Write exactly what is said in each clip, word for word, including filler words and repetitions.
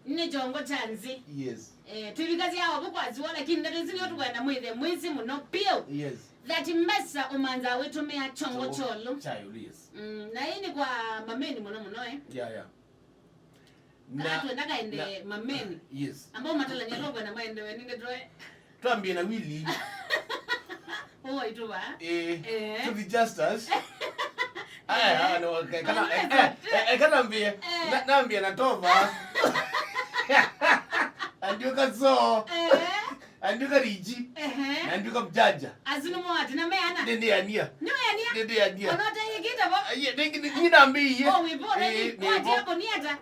Nĩ kyongo kya nzĩ. Yes. Eh, twĩvikasya avo kwa ziwa, lakini ndeto isu nĩo tũkwenda mwĩthĩe mwĩsĩ mũno piũ. Yes. That mbesa ũmanzaa wĩtũmĩa kyongo kyolũ. Kyolũ, yes. Mm, na hii ni kwa mameni mũno mũno, eh. Yeah, yeah. Na twenda kaende mameni. Yes. Ambao matalanyia tũkwenda maendewe nĩ ndeto, eh. Twambie na Willy. Ũũ waitũ va? Eh, eh. To the Justas. Aya, no, kana, eh, eh, eh, kana mbie. Eh. Na, nambie na Tova. Anduka so. Eh. Anduka Riji. Ehe. Anduka Mjanja. Azinu mwati na meana. Nende ania. Nĩ weania? Nende ania. Ona ũteyĩkĩte vo? Aye, nĩ, nĩ, nĩ nambiie. Oh, wĩ vo, eh, nĩ, nĩ vo. Kwati yako nĩ ata?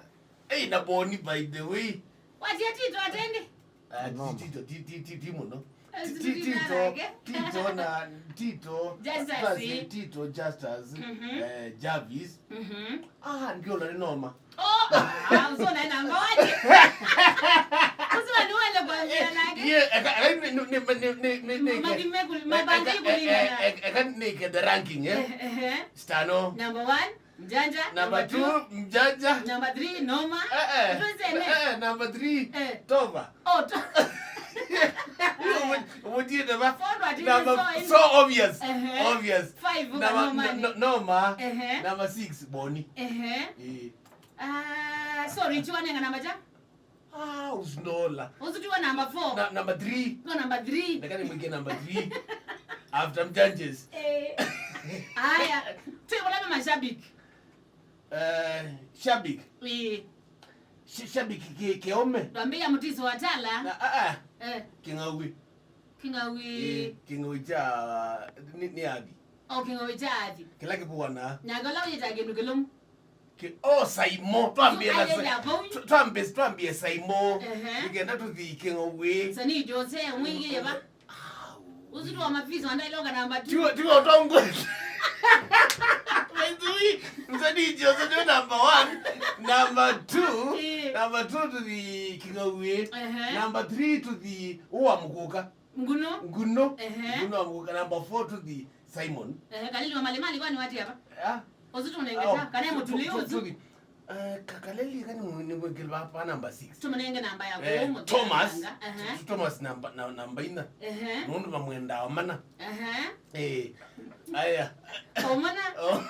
Eh, na Boni, by the way. Watia Tito atendi? Ah, ti-, Tito, ti-, ti-, ti-, ti mũno. Eh, ti-, ti-, Tito, Tito na Tito, Justus. Justus, Tito, Justus, mhm, eh, Jarvis. Mhm. Ah, ndio na noma. Oh, ah, so na namba waje. Usiwa ni wale kwa njia nake. Yeah, eka, eka, ni, ni, ni, ni, ni, ni, ni, Mabime kuli-, eh, mabangi eka, eh, kulingana. Eh, eh, eka nike the ranking, eh? Eh, eh, eh. Stano. Number one. Mjanja. Number two, Mjanja. Number three, Noma. Eh, eh. Tuweze ne. Eh, eh, number three, eh, Tova. Oh, to- Umutiende ba. Four, but it is number so in- so obvious. Ehe. Obvious. Five, number, Noma no, ni- no, Noma. Ehe. Number six, Boni. Ehe. Eh. Ah, sorry, chiwa nenga number cha? Ah, usinola. Usu tiwa number four. Na, number three. No, number three. Ndakani mwike number three. After Mjanjes. Eh. Aya. Tuwe kuna mashabiki. Eh, shabiki. Eh. Sh-, shabiki ki-, kiume. Twambia mutiso wa tala. Na, ah, ah. Eh. King'awi. King'awi. Eh, king'awi cha, ni, ni athi. Oh, king'awi cha athi. Kila kikuana. Nyagola wita kindu kilumu. Ki-, oh, Saimo, twambie na Sa-, twa-, twambe-, twambie Saimo. Ehe. Nĩkenda tũthi kĩng'aũĩ. Sani Jose, mwĩgie va? Au. Usu tu wa mafiso, andaye loka namba two. Tiwa, tiwa ũtongo. By the way, Msanii Jose ndio number one. Number two, eh, number two tũthi kĩng'aũĩ. Ehe. Number three tũthi ũwa mũkũka. Nguno. Nguno. Ehe. Nguno wa mũkũka. Number four tũthi Simon. Ehe, Kaleli wa Malimali kwani wati hapa? Ah. Usu tunengeta, oh, kana tu-, mũtuli tu-, usu. Tũthi. Eh, ka-, Kaleli kani mu-, ni mwingili pa, pa number six. Tumunenge namba ya, eh, kuumu, Thomas. Ehe. Tu-, Thomas namba, na-, namba ina. Ehe. Nundu mamwenda omana. Ehe. Eh. Aya. Omana? Oh.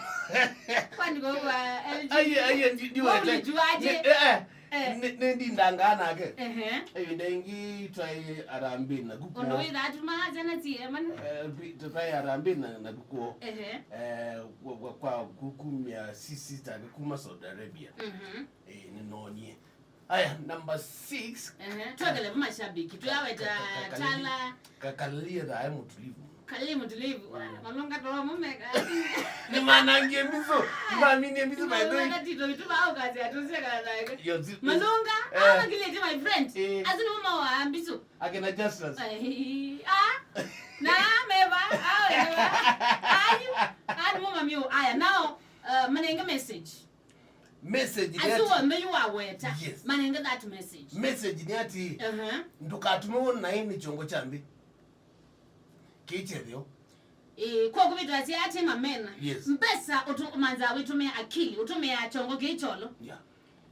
Kwani kwa L G? Aya, aya, ndi-, ndi-, wete. Ulijuaje? Ni-, eh, eh. Eh. Nĩ, nĩndindangaa nake. Ehe. Ĩvinda ĩngĩ twaĩ Harambee na kukuo. Ũndũ wĩthaa tumaa syana siemana. Eh, twaĩ Harambee na, na kukuo. Ehe. Eh, kwa, kwa, kwa ku-, kumya si-, sister ake kuma Saudi Arabia. Mhm. Eh, nĩnonie. Aya, number six. Ehe, twekele mashabiki. Tuyaweta ka-, ka-, ka-, Kaleli. Tala. Ka-, Kaleli thae mũtulivu. Kaleli mũtulivu. Mm. Malunga toa mumeka. Nĩmanangie mbiso. Nĩmaminie mbiso, by the way. Malunga tito itu bao kazi atusia kana naye. Yo, zi-, Malunga, eh, ama kile my friend. Eh. Azini mama wa mbiso. Akina Justus. Ai, ah. Na meva, ah, meva. Ayu, ah, mama miu. Aya, now, uh, manenge message. Message nĩ ati- Asu wambe yu waweta. Yes. Manenge that message. Message nĩ ati, uh-huh, ndũkatume wona naĩ nĩ kyongo kya nthĩ. Kĩkyetheo. Eh, kwa kuvitwa ati ati mamena. Yes. Mbesa utu-, manza witumia akili, utumia kyongo kĩcholo. Yeah.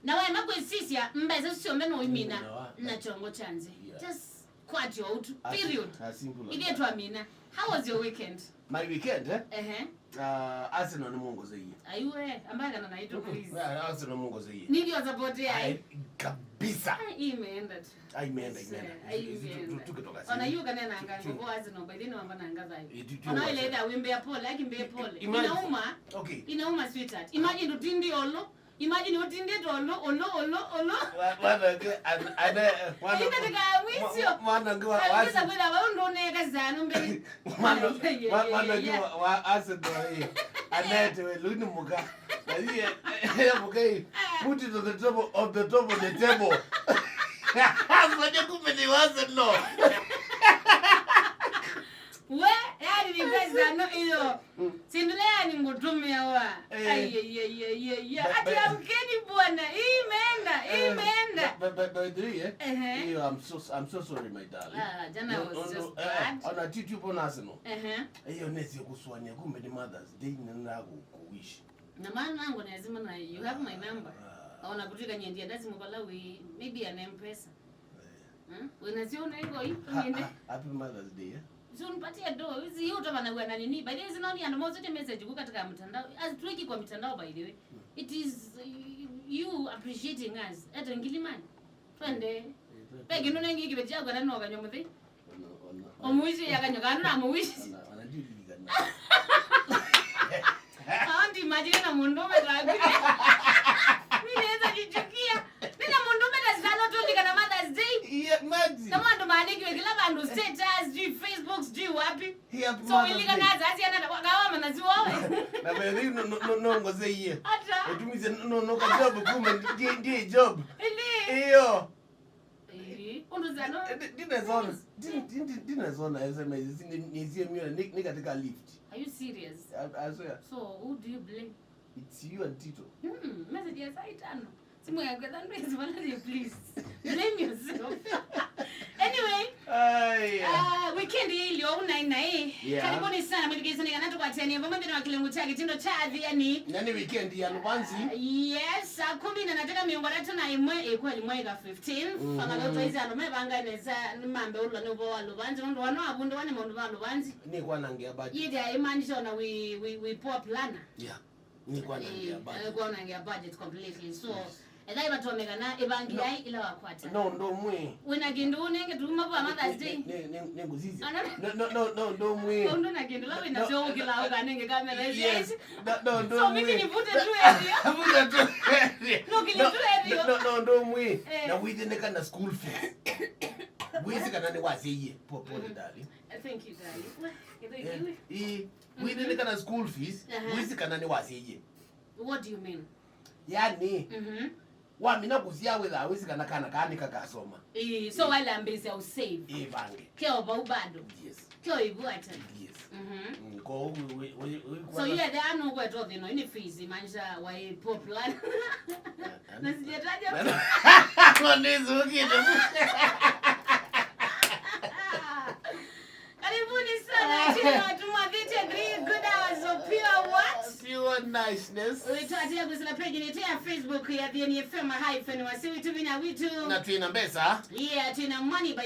Na waema kwĩsisya mbesa syonthe no imina. Imina wa- na kyongo kya nthĩ. Yeah. Just kwatyo utu. As, period. As simple as that. Ithe twamina. How was your weekend? My weekend, eh? Ehe. Uh, Arsenal nĩ mũngozeie. Aiwe, ambagana na itu, please. Yeah, Arsenal mũngozeie. Ndio support ya. Ai, kabisa. Ah, imeenda tu. Ai, imeenda, imeenda. Ai, imeenda. Tu-, tu-, tukitoka. Ona sisi. Yu kanena ngango kwa Arsenal, by the way, wamba na ngaza. Eh, tu-, tu-, ona ile ida wimbe ya pole, aki mbe pole. Imagine. Inauma. Okay. Inauma, sweetheart. Imagine utindi olo. Imagine utindĩte ũlũ, ũlũ, ũlũ, ũlũ. Mwa-, mwana ũngĩ an-, ane-, mwana ĩndĩ ndĩkamwisyo. Mwa-, mwana ũngĩ wa-, wasi- kwĩtha kwĩtha vau ndũneka sana mbele. Mwana, mwa-, mwana ũngĩ wa, wa Arsenal, eh, anetewe luni mũka. Na yeye, eh, mũka, eh, put it on the top of the top of the table. Fanya kumbe ni wa Arsenal. We, yani ni pesa no iyo. Mm. Sindule yani ngutumia wa. Eh. Ai, ai, ai, ai, ai, ai. But, ati but, amkeni bwana. Hii imeenda, hii, eh, imeenda. But, but, but, by the way, eh, ehe, hiyo, I'm so, I'm so sorry, my darling. Ah, jana was just bad. Ona titi upo na Arsenal. Ehe. Hiyo nesi kuswania kumbe ni Mother's Day nenda ku-, kuwish. Na maana yangu lazima na you have my number. Ah. Ona kũtw'ĩka nyie ndienda simũ vala wĩ, maybe an M-Pesa. Hmm? Wĩna syo nengoi, ha-, nyende. Ha-, happy Mother's Day, eh? So nipatie do, hizi hiyo utamanagua na nini? By the way, zinaoni andũ mosete message ku katika mtandao. As tuweki kwa mitandao, by the way. It is, uh, you appreciating us. Hata ngilimani. Twende. Pegi nuna ngi kibeti yakwa na no kanyo muthi. Ona, ona, ona. Omuishi ya kanyo kanu na muishi. Ona, ona ndiulilikana. Auntie, imagine na mũndũme taku. Mimi naweza jichukia. Nina mũndũme na sitano tulika na Mother's Day. Yeah, imagine. Na mũndũ maandikiwe kila bandu status, sijui Facebook, sijui wapi. Happy Mother's Day. So, ilikana za asiana na kwa gawa manazi wawe. Na wewe no, no, no, no, ngoze iye. Hata. Etumize no, no, ka job kuma ndiye, ndiye job. Ili. Iyo. Eh, undu zano. Eh, ndi-, ndinezona. Yes. Ndi-, ndi-, ndi-, ndinezona S M S, ni, ni, ni, ni katika lift. Are you serious? I, I swear. So, who do you blame? It's you and Tito. Hmm, message ya saa itano. Simu yako thandu is one, please. Blame yourself. Anyway, ai, uh, weekend hii ilio unaina hii. Yeah. Karibuni sana mwĩthukĩĩsya nĩ kana tũkwatĩanĩe vamwe nthĩnĩ wa kĩlungu kya kĩtindo kya Athiani. Na nĩ weekend ya Luvanzi. Yes, saa kumi na nataka mĩongo ĩtatũ na ĩmwe, ĩkweli mwaka fifteen. Mhm. Fanga leo twaize andũ mevanga nesa, nĩ mambe ũlwa nĩ ũvoo wa Luvanzi, nũndũ wano avunde wani maũndũ ma Luvanzi. Nĩ kwanangia budget. Yĩthĩa imaanisha ona we, we, we poor planner. Yeah. Nĩ kwanangia budget. Eh, kwanangia budget completely. So, yes. Ethai vatomekana, ĩvangiai ila wakwata. No, ũndũ ũmwe. Wĩna kĩndũ ũnenge tuma kwa Mother's Day? Nĩ, nĩ, nĩ, nĩ ngũsisya. Ana- No, no, no, no, ũndũ ũmwe. Ũndũ na kĩndũ la wĩna syo ũkĩla ũkanenge kamera. Yes. Yes. No, no, ũndũ ũmwe. So, mimi nivute tu area. Vuta tu area. No, kile tu area. No, no, no, ũndũ ũmwe. Eh. Na wĩthĩnĩka na school fees. Wĩsĩ kana nĩ wasyaie. Po-, pole, darling. Thank you, darling. Thank you. Eh, ĩ, wĩthĩnĩka na school fees. Aha. Wĩsĩ kana nĩ wasyaie. What do you mean? Yani, mhm, wamina kũsyaa wĩthaa wĩsĩ kana kana kaa nĩkakasoma. Ĩĩ, so wale ambĩsya usave. Ĩĩ, vange. Keo vau bado. Yes. Keo ĩvu ata. Yes. Mhm. Mm, ko we, we, we, we, So you are the anu kwetwa thĩno ini fees, imaanisha why poor plan. Na sijataja. Kwa nini ukite? Karibuni sana, tena watumwa, thirty-three good hours of pure what? Pure niceness. Wĩtwa atia kwĩsĩla page nitũ ya Facebook ya Athiani F M hyphen Wasya Witũ Vinya Witũ. Na twĩna mbesa. Yeah, twĩna money, but